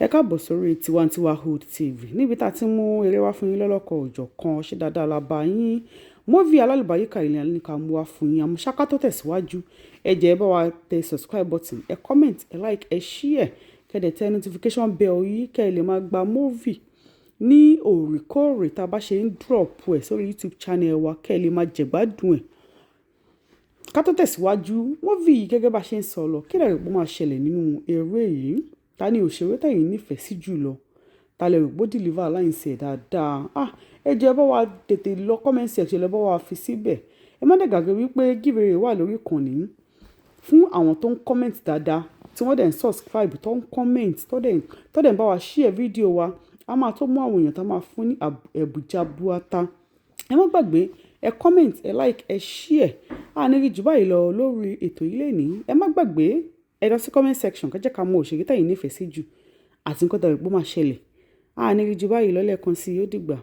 Ẹ káàbọ̀ sórí Tiwantiwa Hood TV níbi tá a ti mú eré wá fún yín lọ́lọ́kan òjọ̀kan. Ṣé dáadáa la bá yín? Movie alálùbáríkà ilẹ̀ ní ká mú wá fún yín. Àmọ́ ṣá, ká tó tẹ̀síwájú, ẹ jẹ́ ẹ bá wa tẹ subscribe button, ẹ comment, ẹ like, ẹ share, kẹ́ dẹ̀ tẹ notification bell yìí kẹ́ ẹ lè máa gba movie ní òrèkóòrè tá a bá ṣe ń drop ẹ̀ sórí YouTube channel wa, kẹ́ ẹ lè máa jẹ̀gbádùn ẹ̀. Ká tó tẹ̀síwájú, movie yìí, gẹ́gẹ́ bá ṣe ń sọ lọ, kí lẹ rò pé ó máa ṣẹlẹ̀ nínú eré yìí? Ta ni òṣèré tẹ̀yin nífẹ̀ẹ́ sí jù lọ? Ta lẹ rò pé ó deliver lines ẹ̀ dáadáa? Ah, ẹ jẹ́ ẹ bá wa tètè lọ comment section, ẹ bá wa fi síbẹ̀. Ẹ má dẹ̀ gbàgbé wípé giveaway wà lórí ìkànnì fún àwọn tó ń comment dáadáa, tí wọ́n dẹ̀ ń subscribe, tó ń comment, tó dẹ̀ ń bá wa share fídíò wa. A máa tó mú àwọn èèyàn tó máa fún ní ẹ̀bùn jabuata. Ẹ má gbàgbé, ẹ comment, ẹ like, ẹ share. A ní rí jù báyìí lọ lórí ètò yìí lénìí. Ẹ má gbàgbé, ẹ lọ sí comment section kẹ́ jẹ́ ká mọ òṣèré tẹ̀yin nífẹ̀ẹ́ sí jù àti nǹkan tẹ́ rò pé ó máa ṣẹlẹ̀. A ní rí jù báyìí lọ lẹ́ẹ̀kan sí i, ó dìgbà.